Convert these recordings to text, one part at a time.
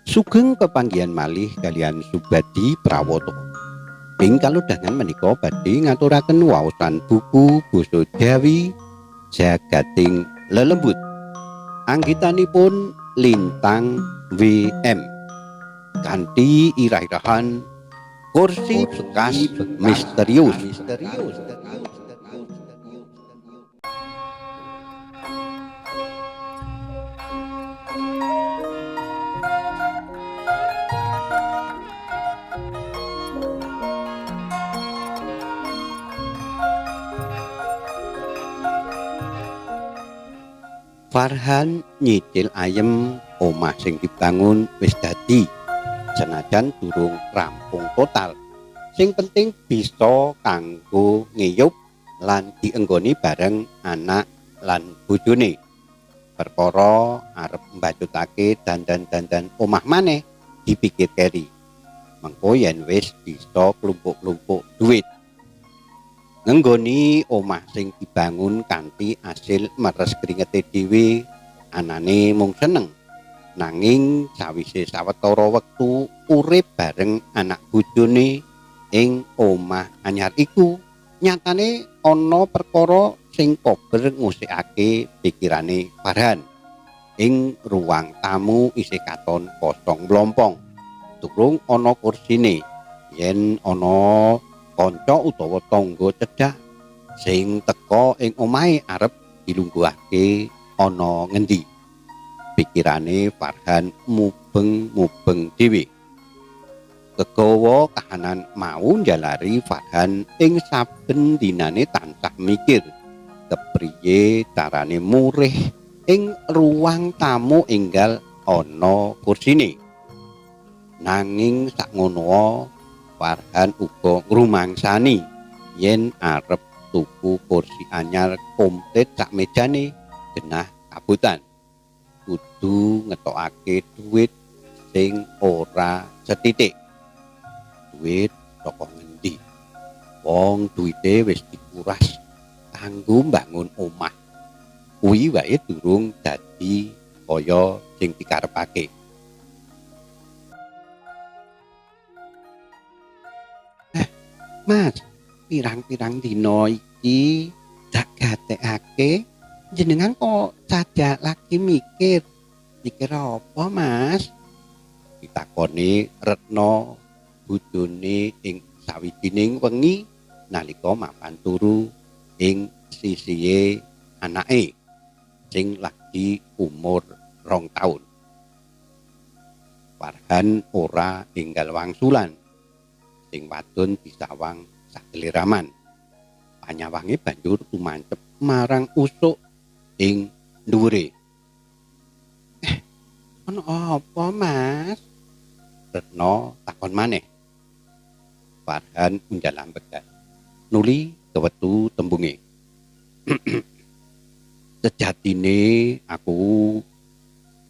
Sugeng pepanggihan malih kaliyan Subadi Prawoto. Ing kalodhangan menika badhe ngaturaken waosan buku basa Jawi Jagating Lelembut. Anggitanipun Lintang WM. Kanthi irah-irahan kursi bekas misterius. Farhan nyicil ayem omah sing dibangun wis dadi, senajan durung rampung total. Sing penting bisa kanggo ngiyup lan dienggoni bareng anak lan bojone. Perkara arep mbacutake dandan-dandan omah maneh dipikir keri. Mengko yen wis bisa klumpuk-klumpuk duit. Ngenggoni omah sing dibangun kanthi asil meres kringete dhewe anane mung seneng. Nanging sawise sawetara wektu urip bareng anak bojone ing omah anyar iku, nyatane ana perkara sing kober ngusikake pikirane Farhan. Ing ruang tamu isih katon kosong mlompong. Durung ana kursine. Yen ana kanca utawa tangga cedhak sing teka ing omahe arep dilungguhake ana ngendi. Pikirane Farhan mubeng-mubeng dhewe. Kegawa kahanan mau njalari Farhan ing saben dinane tansah mikir kepriye carane murih ing ruang tamu enggal ana kursine. Nanging sakngono Farhan uga ngrumangsani yen arep tuku kursi anyar komplit sak mejane genah kabutan. Kudu ngetokake duit sing ora sethithik. Duit saka ngendi? Wong duwite wis dikuras kanggo mbangun omah. Kuwi wae durung dadi kaya sing dikarepake. Mas, pirang-pirang dina iki dak gatekake jenengan kok sajak lagi mikir. Mikir apa, Mas? Ditakoni Retno bojone ing sawijining wengi nalika mapan turu ing sisihe anake sing lagi umur 2 taun. Farhan ora enggal wangsulan. Sing wadon disawang sakeliraman. Panyawange banjur tumancep marang usuk ing dhuwure. Ana apa, Mas? Retno takon maneh. Farhan unjal ambegan. Nuli kewetu tembunge. Sejatine aku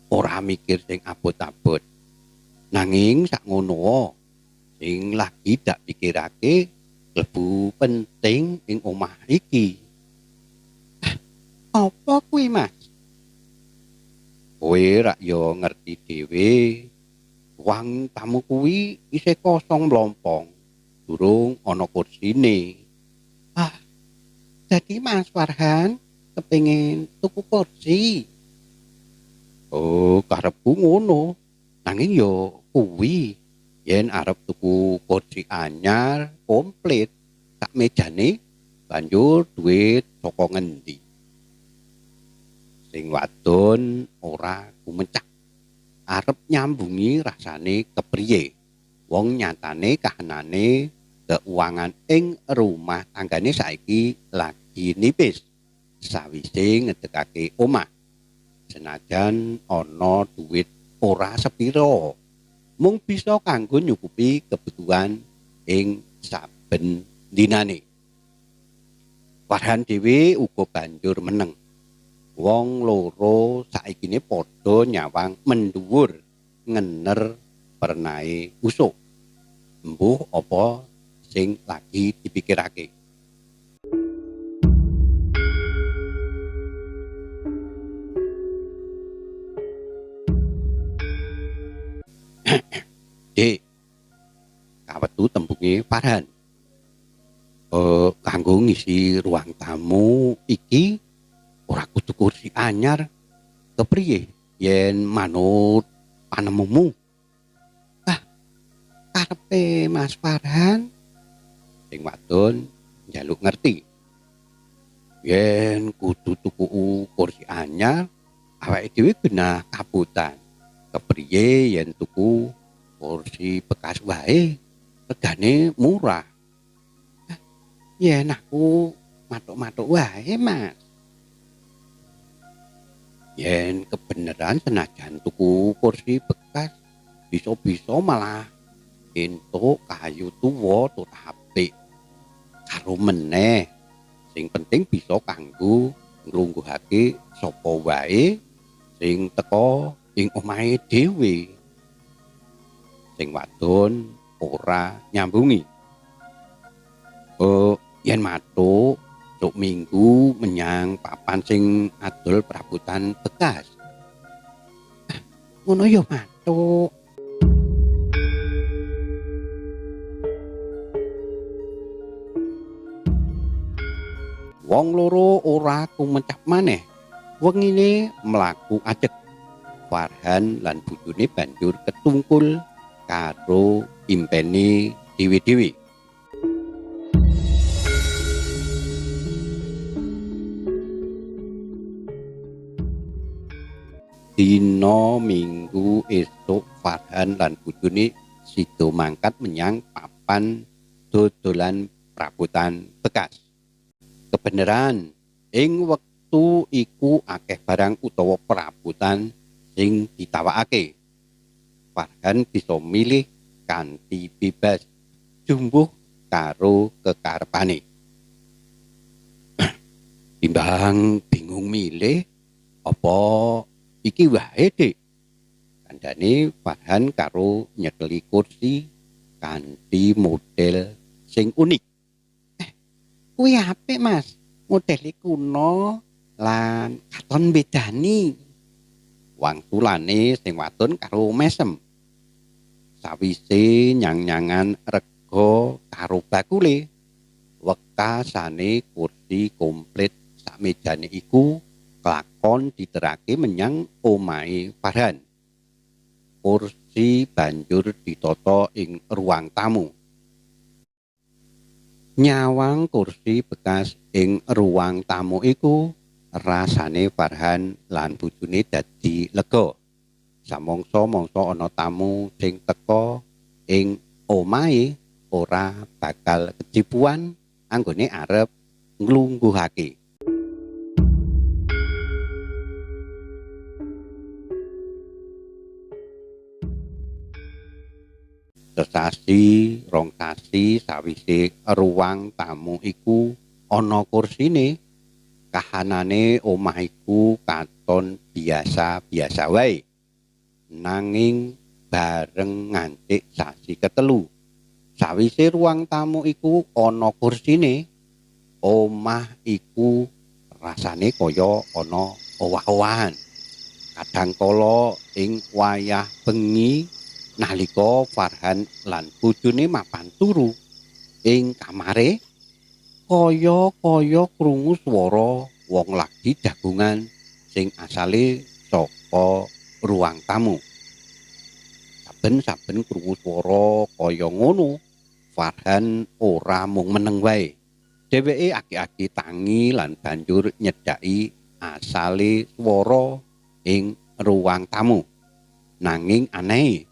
ora mikir sing abot-abot. Nanging sakngono sing lagi dak pikirake klebu penting ing omah iki. Apa kuwi, Mas? Kowe rak yo ngerti dhewe, ruang tamu kuwi isih kosong mlompong, durung ana kursine. Ah, jadi Mas Farhan kepengin tuku kursi. Oh, karepku ngono. Nanging yo kuwi yen arep tuku kursi anyar komplit sak mejane banjur duit saka ngendi. Sing wadon ora kumecak arep nyambungi rasane kepriye. Wong nyatane kahanane keuangan ing rumah tanggane saiki lagi nipis sawise ngedekake omah. Senajan ana duit ora sepira, mung bisa kanggo nyukupi kebutuhan ing saben dinane. Farhan dhewe uga banjur meneng. Wong loro saikine padha nyawang mendhuwur ngener pernae usuk. Embuh apa sing lagi dipikirake. Dik, kawetu tembunge Farhan. Kanggo ngisi ruang tamu iki ora kudu kursi anyar. Kepriye yen manut panemumu? Ah, karepe Mas Farhan. Sing wadon njaluk ngerti. Yen kudu tuku kursi anyar, awake dhewe genah kabutan. Kepriye yen tuku kursi bekas wae, regane murah. Yen aku matuk-matuk wae, Mas. Yen kebeneran senajan tuku kursi bekas, bisa-bisa malah entuk kayu tuwa tur apik. Karo meneh, sing penting bisa kanggo nglungguhake sapa wae sing teka ing omahe dhewe. Sing wadon ora nyambungi. Yen matuk tuk minggu menyang papan sing adol perabotan bekas. Ngono ya matuk. Wong loro ora kumecap maneh. Wengine mlaku ajeg. Farhan lan bojone banjur ketungkul karo impene dhewe-dhewe. Dina Minggu esuk Farhan lan bojone sida mangkat menyang papan dodolan perabotan bekas. Kebeneran ing wektu iku akeh barang utawa perabotan sing ditawakake. Farhan bisa milih kanthi bebas jumbuh karo kekarepane. Timbang bingung milih apa iki wae, Dik. Kandhane Farhan karo nyekeli kursi kanthi model sing unik. Kuwi apik, Mas. Modele kuno lan katon bedani. Wangsulane sing wadon karo mesem. Sawise nyang-nyangan rega karo bakule, wekasane kursi komplit sak mejane iku kelakon diterake menyang omahe Farhan. Kursi banjur ditata ing ruang tamu. Nyawang kursi bekas ing ruang tamu iku rasane Farhan lan bojone dadi lega. Samangsa-mangsa ana tamu sing teka ing omahe ora bakal kecipuan anggone arep nglungguhake. Sesasi rong sasi sawise ruang tamu iku ana kursine, kahanane omah iku katon biasa-biasa wae. Nanging bareng ngancik sasi ketelu, sawise ruang tamu iku ana kursine, omah iku rasane kaya ana owah-owahan. Kadang kala ing wayah bengi nalika Farhan lan bojone mapan turu ing kamare, kaya-kaya krungu swara wong lagi jagongan sing asale saka ruang tamu. Saben-saben krungu swara kaya ngono, Farhan ora mung meneng wae. Dheweke agi-agi tangi lan banjur nyedhaki asale swara ing ruang tamu. Nanging aneh,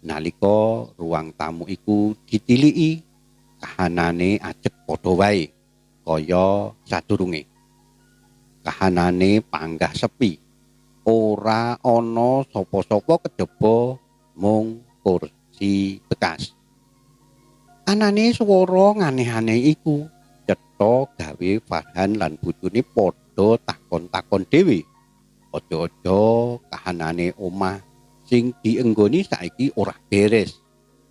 nalika ruang tamu iku ditiliki, kahanane ajeg padha wae kaya sadurunge. Kahanane panggah sepi, ora ana sapa-sapa kejaba mung kursi bekas. Anane swara nganeh-aneh iku cetha gawe Farhan lan bojone padha takon-takon dhewe. Aja-aja kahanane omah sing dienggoni saiki ora beres.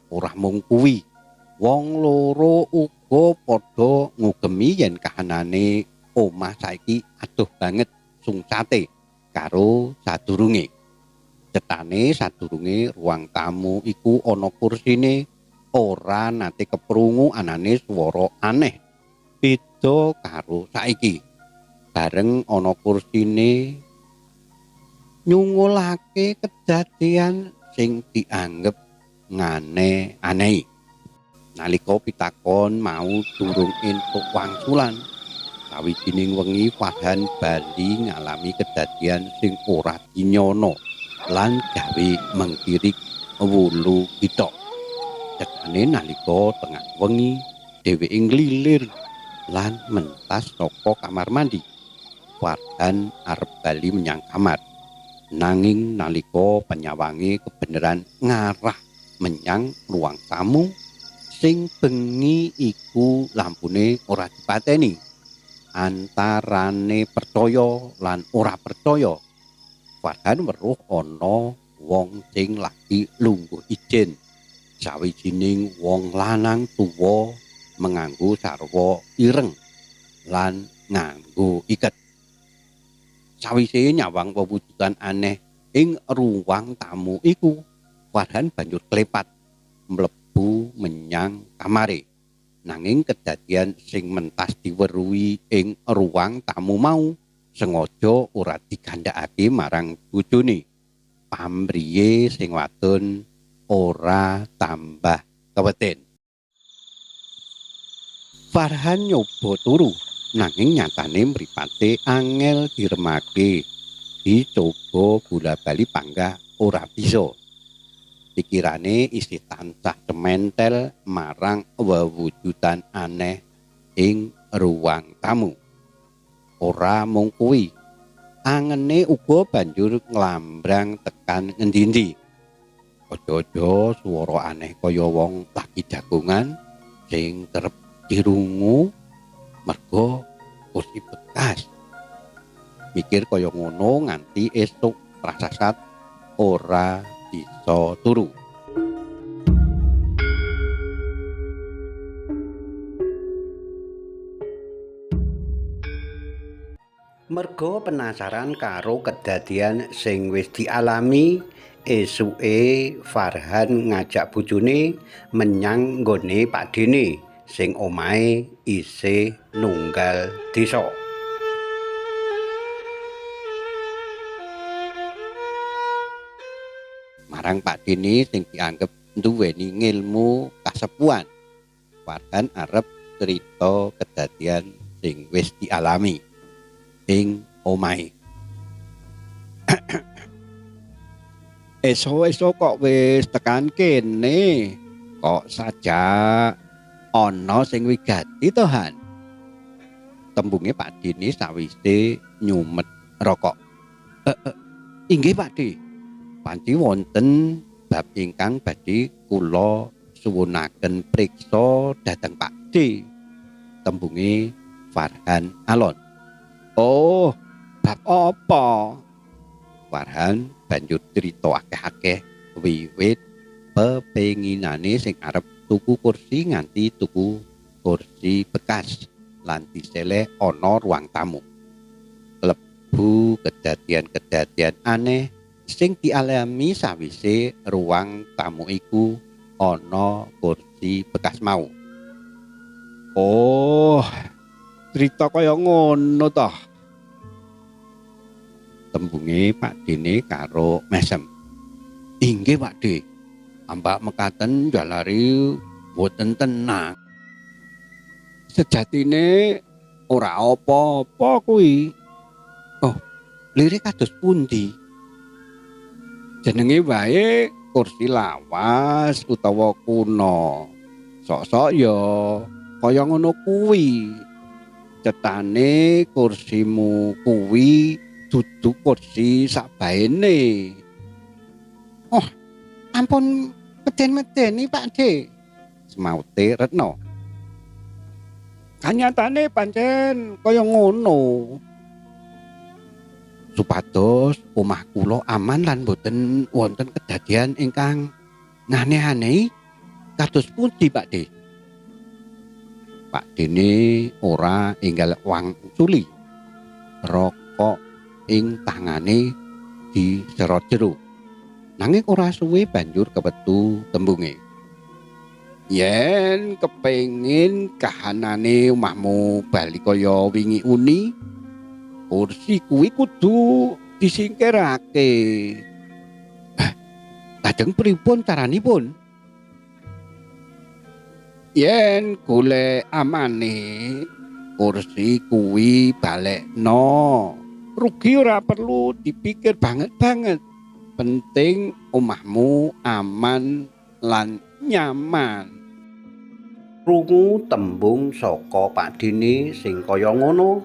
Ora mung kuwi, wong loro uga padha ngugemi yen kahanane omah saiki adoh banget sungsate karo sadurunge. Cetane sadurunge ruang tamu iku ana kursine ora nate keprungu anane swara aneh. Beda karo saiki. Bareng ana kursine nyungulake kedadian sing dianggep ngane-anehi. Nalika pitakon mau durung entuk wangsulan, sawijining wengi Farhan bali ngalami kedadian sing ora dinyana lan gawe mengkirik wulu githok. Cetane nalika tengah wengi dheweke nglilir lan mentas saka kamar mandi. Farhan arep bali menyang kamar. Nanging nalika penyawange kebeneran ngarah menyang ruang tamu sing bengi iku lampune ora dipateni. Antarane percaya lan ora percaya, Farhan weruh ana wong sing lagi lungguh ijen. Sawijining wong lanang tuwa menganggo sarwa ireng lan nganggo iket. Sawise nyawang pewujudan aneh ing ruang tamu iku, Farhan banjur klepat mlebu menyang kamare. Nanging kedadian sing mentas diweruhi ing ruang tamu mau sengaja ora digandhakake marang bojone. Pamriye sing wadon ora tambah keweden. Farhan nyoba turu, nanging nyatane mripate angel diremake. Dicoba bola-bali panggah ora bisa. Pikirane isih tansah cementel marang wewujudan aneh ing ruang tamu. Ora mung kuwi, angene uga banjur nglambrang tekan ngendi-endi. Aja-aja swara aneh kaya wong lagi jagongan sing kerep dirungu mergo kursi bekas. Mikir kaya ngono nganti esuk prasasat ora bisa turu. Mergo penasaran karo kedadian sing wis dialami, esuke Farhan ngajak bojone menyang nggone pakdene sing omahe isih nunggal desa. Marang pakdene sing dianggep nduweni ngilmu kasepuhan, Farhan arep crita kedadian sing wis dialami ing omahe. Esuk-esuk kok wis tekan kene, kok saja ana sing wigati to, Han? Tembunge pakdene sawise nyumet rokok. Inggih Pakde, panci wonten bab ingkang badhe kula suwunaken priksa dhateng Pakde. Tembunge Farhan alon. Oh, bab apa? Farhan banjur crita akeh-akeh wiwit pepenginane sing arep tuku kursi nganti tuku kursi bekas lan diseleh ana ruang tamu. Klebu kedadian-kedadian aneh sing dialami sawise ruang tamu iku ana kursi bekas mau. Oh, cerita kaya ngono toh. Tembunge pakdene karo mesem. Inggih Pakde, ambak mekaten jalari mboten tenang. Sejatine ora apa-apa kuwi. Oh, lirik kados pundi? Jenenge wae kursi lawas utawa kuno. Sok-sok ya kaya ngono kuwi. Cetane kursimu kuwi dudu kursi sakbaene. Oh, ampun meden-medeni Pakde. Semaute Retno. Kanyatane pancen kaya ngono. Supados omah kula aman lan boten wonten kedadian ingkang ngane-aneh kados pundi Pakde? Pakdene ora enggal wangsuli. Rokok ing tangane diserot jero. Nanging ora suwe banjur kepetu tembunge. Yen kepengin kahanane omahmu bali kaya wingi uni, kursi kuwi kudu disingkirake. Lajeng pripun caranipun? Yen golek amane, kursi kuwi balekno. Rugi ora perlu dipikir banget-banget. Penting omahmu aman lan nyaman. Krungu tembung saka pakdene sing kaya ngono,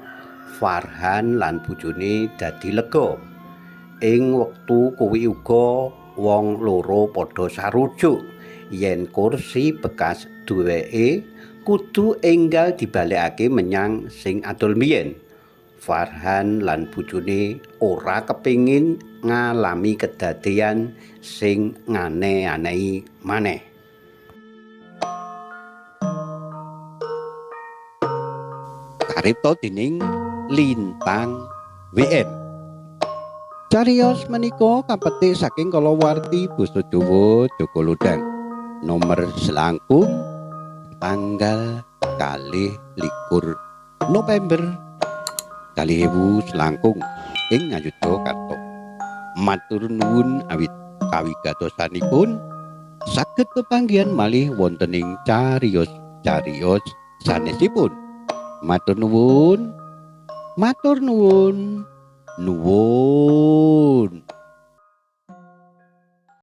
Farhan lan bojone dadi lega. Ing wektu kuwi uga wong loro padha sarujuk yen kursi bekas duweke kudu enggal dibalekake menyang sing adol mbiyen. Farhan lan bojone ora kepingin ngalami kedadean sing ngane-anehi maneh. Karipta dening Lintang WM. Cariyos menika kapetik saking kalawarti basa Jawa Joko Lodang nomor selangkung tanggal 22 November 2000 selangkung ing Ngayogyakarta. Matur nuwun awit kawigatosanipun saged pepanggihan malih wonten ing cariyos-cariyos sanesipun. Matur nuwun. Matur nuwun. Nuwun.